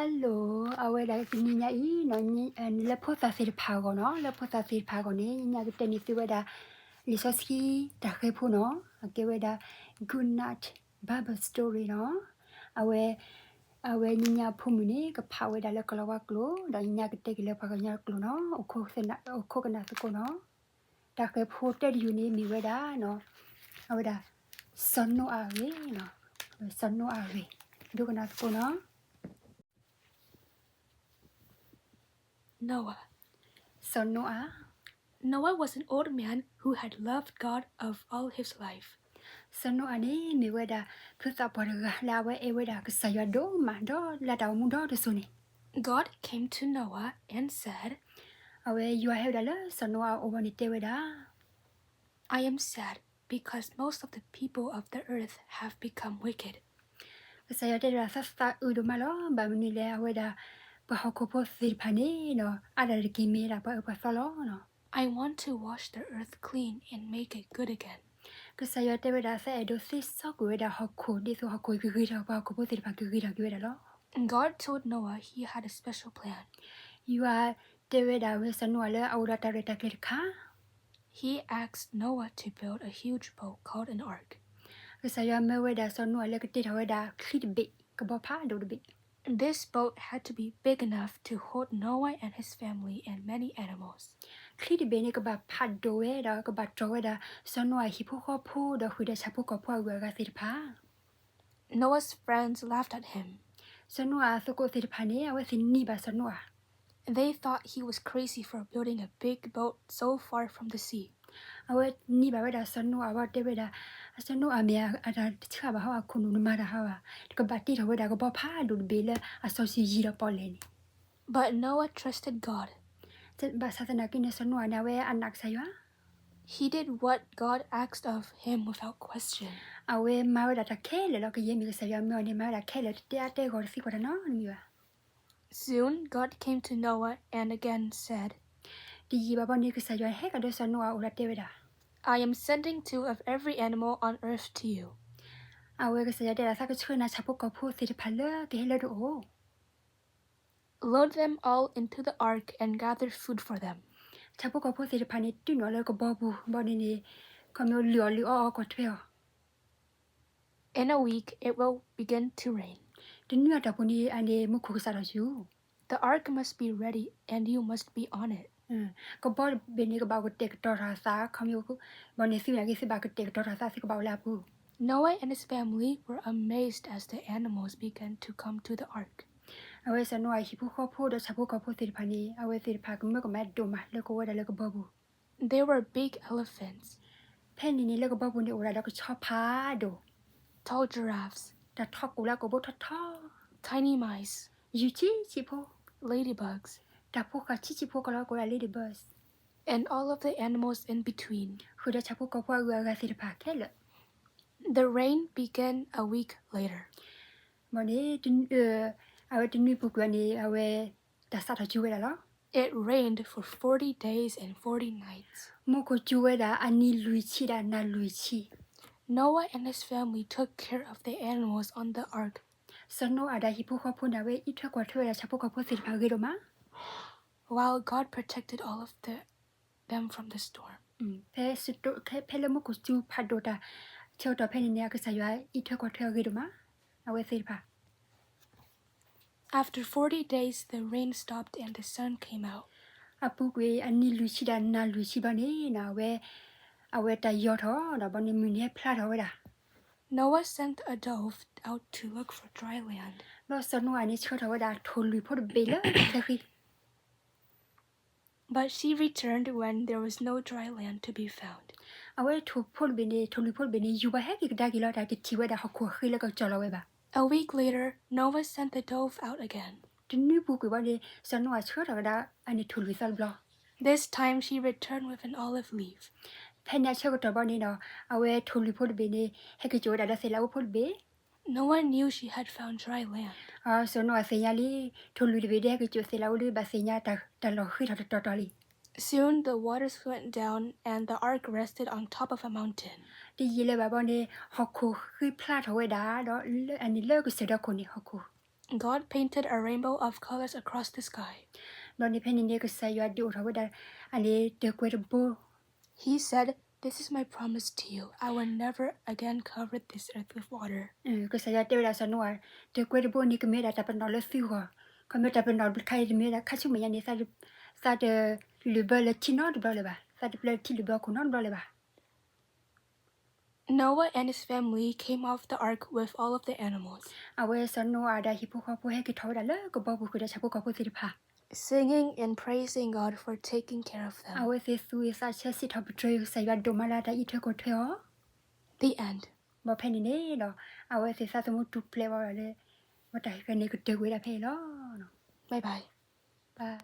Hello, အဝဲဒၣ်တနံၤညါအံၤ လၢဖိသၣ်သ့ၣ်တဖၣ်အဂီၢ်နီၤ, လၢဖိသၣ်သ့ၣ်တဖၣ်အဂီၢ်န့ၣ် ညါကတဲန့ၢ်သုဝဲဒၣ် လံာ်စီဆှံတၢ်ဃဲၤဖိနီၤ, အကဲဝဲဒၣ် Good Night Bible Story နီၤ. အဝဲ အဝဲညါညါအဖိမုၣ်န့ၣ် ကဖးဝဲဒၣ်လၢကလၤဝါကျိာ် ဒီးညါကတဲက့ၤလၢပှၤကညီကျိာ်နီၤ, အိၣ်ခိးကနၣ်သကိးနီၤ. တၢ်ဃဲၤဖိတၢတယုၢ်န့ၣ်မ့ၢ်ဝဲဒၣ် အဝဲဒၣ် စီၤနိအၤအဂ့ၢ်, စီၤနိအၤအဂ့ၢ်, ဒိကနၣ်သကိးနီၤ. Noah. စီၤနိအၤ. Noah was an old man who had loved God of all his life. စီၤနိအၤန့ၣ်မ့ၢ်ဝဲဒၣ် ဖုသးပှၢ်တဂၤလၢအဝဲအဲၣ်ဝဲဒၣ်ကစၢ်ယွၤဒိၣ်မး ဒီးလၢတၢ်အိၣ်မူဒီတစိၤန့ၣ် God came to Noah and said, အဝဲယွၤဟဲဝဲဒၣ်လၢစီၤနိအၤအအိၣ်ဘၣ်န့ၣ်တဲဝဲဒၣ် I am sad because most of the people of the earth have become wicked. ကစၢ်ယွၤတဲဝဲဒၣ် သးသးအုးဒိၣ်မးလီၤ. ဘၣ်မနုၤလဲၣ် အဝဲဒၣ် ပှၤဟီၣ်ခိၣ်ဖိသ့ၣ်တဖၣ်န့ၣ် အါဒၣ်တက့ၢ်မ့ၢ်ဒၣ်ပှၤအၢပှၤသီလီၤ. I want to wash the earth clean and make it good again. ကစၢ်ယွၤတဲဝဲဒၣ် သးအဲၣ်ဒိးသ့စီကွံာ်ဝဲဒၣ်ဟီၣ်ခိၣ် ဒ်သိးဟီၣ်ခိၣ်ကဂ့ၤထီၣ် ပှၤဟီၣ်ခိၣ်ဖိသ့ၣ်တဖၣ်ကဂ့ၤထီၣ်က့ၤဝဲဒၣ်လီၤ. God told Noah he had a special plan. ယွၤတဲဝဲဒၣ်ဝဲစီၤနိအၤလၢအအိၣ်ဒီးတၢ်ရဲၣ်တၢ်ကျဲၤတခါ He asked Noah to build a huge boat called an ark. ကစၢ်ယွၤမၢဝဲဒၣ်စီၤနိအၤလၢကတ့ထီၣ်ဝဲဒၣ်ချံတဘ့ၣ် ကဘီဖးဒိၣ်တဘ့ၣ်. This boat had to be big enough to hold Noah and his family and many animals. ချံတဘ့ၣ်န့ၣ် ကဘၣ်ဖးဒိၣ်ဝဲဒီးကဘၣ်တြီဝဲဒၣ် စီၤနိအၤဟံၣ်ဖိဃီဖိဒီးဃုာ်ဒီးဆၣ်ဖိကီၢ်ဖိအဂုၤအဂၤသ့ၣ်တဖၣ် Noah's friends laughed at him. စီၤနိအၤအသကိးသ့ၣ်တဖၣ်န့ၣ် အဝဲသ့ၣ်နံၤဘၣ်စီၤနိအၤ. They thought he was crazy for building a big boat so far from the sea. အဝဲနံၤဘၣ်ဝဲဒၣ်စီၤနိအၤ အဝဲတဲဝဲဒၣ် စီၤနိအၤမ့ၢ်အတၢ်တဆှၣ်ဘၣ်ဟီ အခိၣ်နူာ်နမၤတၢ်ဟီဘၣ် တကဘၣ်တ့ထီၣ်ဝဲဒၣ်ကဘီဖးဒိၣ်တဘ့ၣ်လၢအစီဆှံယံၤဒီးပီၣ်လဲၣ်န့ၣ်. But Noah trusted God. ဘၣ်ဆၣ်သနာ်က့န့ၣ် စီၤနိအၤန့ၣ် အဝဲအနာ်ကစၢ်ယွၤ He did what God asked of him without question. အဝဲမၤဝဲဒၣ်တၢ်ခဲလၢာ်လီၤ. ကယဲၢ်မ့ၢ်ကစၢ်ယွၤမၢအီၤန့ၣ် မၤဝဲဒၣ်ခဲလၢာ် တတဲအါတဲဂီၢ်တသံကွၢ်တၢ်နီတမံၤဘၣ်. Soon God came to Noah and again said, တယံာ်ဘၣ်ဘီန့ၣ် ကစၢ်ယွၤဟဲကဒီးစီၤနိအၤအအိၣ်ဒီးတဲဝဲဒၣ် I am sending two of every animal on earth to you. အဝဲကစၢ်ယွၤတဲဒၣ် သးကဆှၢနၤဆၣ်ဖိကီၢ်ဖိသ့ၣ်တဖၣ်လၢကဟဲလၢနအိၣ် Load them all into the ark and gather food for them. ဆၣ်ဖိကီၢ်ဖိသ့ၣ်တဖၣ်န့ၣ် တုၤနုာ်လၢကဘီပူၤဘီန့ၣ်န့ၣ် ခီမ့ၢ်လုၢ်အီၣ်လုၢ်အီအီၤ ကွၢ်ထွဲအီၤ In a week it will begin to rain. တနွံအတီၢ်ပူၤန့ၣ် အန့ၣ်မူခိၣ်ကစးထီၣ်ဆူ The ark must be ready and you must be on it. ကဘီတဘ့ၣ်န့ၣ် ကဘၣ်အိၣ်ကတဲာ်ကတီၤထီၣ်အသး ခီမ့ၢ်ဘီန့ၣ်သုန့ၣ်က့ သုဘၣ်ကတဲာ်ကတီၤထီၣ်အသး သုကဘၣ်အိၣ်လၢအပူၤ Noah and his family were amazed as the animals began to come to the ark. အဝဲစီၤနိအၤဟံၣ်ဖိဃီဖိဒီးဆၣ်ဖိကီၢ်ဖိသ့ၣ်တဖၣ်န့ၣ် အဝဲသ့ၣ်တဖၣ်ကမၢကမၣ်ဒိၣ်မးလၢကအိၣ်ဝဲဒၣ်လၢကဘီပူၤ They were big elephants. ဖဲန့ၣ်န့ၣ် လၢကဘီပူၤန့ၣ်အိၣ်ဝဲဒၣ်ဒီးကဆီဖးဒိၣ် Tall giraffes. တၢ်ထီကိၣ်လၢကိၣ်ဘိထီထီ Tiny mice. ယုၢ်ဆံးဆံးဖိ Ladybugs. တၢ်ဖိဃၢ်ဆံးဆံးဖိကလီၤ ကိးဝဲဒၣ် ladybugs. And all of the animals in between. ဃုာ်ဒီးဆၣ်ဖိကီၢ်ဖိအဂုၤအဂၤသ့ၣ်တဖၣ်ခဲလၢာ် The rain began a week later. ဘီန့ၣ် အဝဲတနွံပူၤကွံာ်န့ၣ် အဝဲတၢ်စးထီၣ်စူၤဝဲဒၣ်လီၤ It rained for forty days and forty nights. မူခိၣ်စူၤဝဲဒၣ်အနံၤလွံၢ်ဆံဒီးနၤလွံၢ်ဆံ Noah and his family took care of the animals on the ark. စီၤနိအၤဒီးဟံၣ်ဖိဃီဖိန့ၣ် အဝဲအံးထွဲကွၢ်ထွဲဝဲဒၣ်ဆၣ်ဖိကီၢ်ဖိသ့ၣ်တဖၣ်ဂ့ၤဒိၣ်မး While God protected all of the, them from the storm. ဖဲ ဖဲလၢမူခိၣ်စူၤဖးဒိၣ်တၢ် ဆၢကတီၢ်ဖဲန့ၣ်န့ၣ် အကစၢ်ယွၤအံးထွဲကွၢ်ထွဲအီၤဂ့ၤဒိၣ်မး အဝဲသ့ၣ်တဖၣ် After forty days the rain stopped and the sun came out. အပူၤကွံာ်အနံၤလွံၢ်ဆံဒီးနၤလွံၢ်ဆံဘီန့ၣ် အဝဲ အဝဲတၢ်ယီၤထီၣ်ဒီးဘီန့ၣ် မုၢ်နံၤဟဲဖျါထီၣ်ဝဲဒၣ် Noah sent a dove out to look for dry land. ဘီစီၤနိအၤန့ၣ် ဆှၢထီၣ်ဝဲဒၣ်ထိၣ်လွံၢ်ဖိတဘ့ၣ်လၢခဲဃံ But she returned when there was no dry land to be found. အဝဲထိၣ်ဖိတဘ့ၣ်န့ၣ် ထိၣ်လွံၢ်ဖိတဘ့ၣ်န့ၣ် ယူၤဘၣ်ဟဲက့ၤကဒါက့ၤလီၤ တၢ်တထံၣ်ဝဲဒၣ်ဟီၣ်ခိၣ်အဃ့လၢကကၠီၣ်လီၤဝဲဘၣ် A week later Noah sent the dove out again. တနွံပူၤကွံာ်ဘီန့ၣ် စီၤနိအၤဆှၢထီၣ်ဝဲဒၣ်အန့ၣ်ထိၣ်လွံၢ်သီတဘျီ This time she returned with an olive leaf. ဖဲန့ၣ်အဆၢကတီၢ်ဘီန့ၣ်ဒီး အဝဲထိၣ်လွံၢ်ဖိတဘ့ၣ်န့ၣ် ဟဲက့ၤစိာ်ဝဲဒၣ်ဒီးသ့ၣ်လးအိၣ်ဖိတဘ့ၣ် Noah knew she had found dry land. စီၤနိအၤသ့ၣ်ညါလံ ထိၣ်လွံၢ်တဘ့ၣ်ဒီးဟဲက့ၤစိာ်သ့ၣ်လးအိၣ်ဒီး ဘၣ်သ့ၣ်ညါတၢ်လီၢ်ဃ့ထီၣ်တတီၤတီၤလံ Soon the waters went down and the ark rested on top of a mountain. တယံာ်လၢၤဘၣ်ဘီန့ၣ် ဟီၣ်ခိၣ်ဃ့ဖျါထီၣ်ဝဲဒၣ်ဒီး အန့ၣ်လၢကစၢၢ်ဒီခိၣ်န့ၣ် ဟီၣ်ခိၣ် God painted a rainbow of colors across the sky. ဒီးန့ၣ်ဖဲန့ၣ်န့ၣ် ကစၢ်ယွၤဒုးအိၣ်ထီၣ်ဝဲဒၣ် အန့ၣ်တၢ်ကွဲးတဘိ He said, This is my promise to you. I will never again cover this earth with water. ကစၢ်ယွၤတဲဝဲဒၣ်စီၤနိအၤ, တၢ်ကွဲးတဘိန့ၣ် ကမ့ၢ်ဝဲဒၣ်တၢ်ပနီၣ်လၢသုဂီၢ်, ခီမ့ၢ်တၢ်ပနီၣ်တခါအံၤ တမ့ၢ်ဝဲဒၣ်ခါဆူမဲာ်ညါန့ၣ် သးတလုၢ်ဘၢလၢထံနီတဘျီလၢၤဘၣ်, သးတပျဲလၢထံလုၢ်ဘၢခိၣ်နီတဘျီလၢၤဘၣ်. Noah and his family came off the ark with all of the animals. အဝဲစီၤနိအၤဒီးဟံၣ်ဖိဃီဖိဟဲက့ၤထီၣ်ဝဲဒၣ်လၢကဘီပူၤဃုာ်ဒီးဆၣ်ဖိကီၢ်ဖိသ့ၣ်တဖၣ် Singing and praising God for taking care of them. အဝဲသ့ၣ်သူၣ်ဝံၣ်သးဆၢစံးထီၣ်ပတြၢၤကစၢ်ယွၤဒိၣ်မးလၢတၢ်အံးထွဲကွၢ်ထွဲအီၤ The end. ဘၣ်ဖဲန့ၣ်န့ၣ်ဒီး အဝဲသ့ၣ်သးသမူထူၣ်ဖျဲးဝဲဒၣ်လၢ ဝဲတၢ်ဟဲကန့ၣ်ကတၢၢ်ကွံာ်ဝဲဒၣ်ဖဲအံၤလီၤ. Bye bye.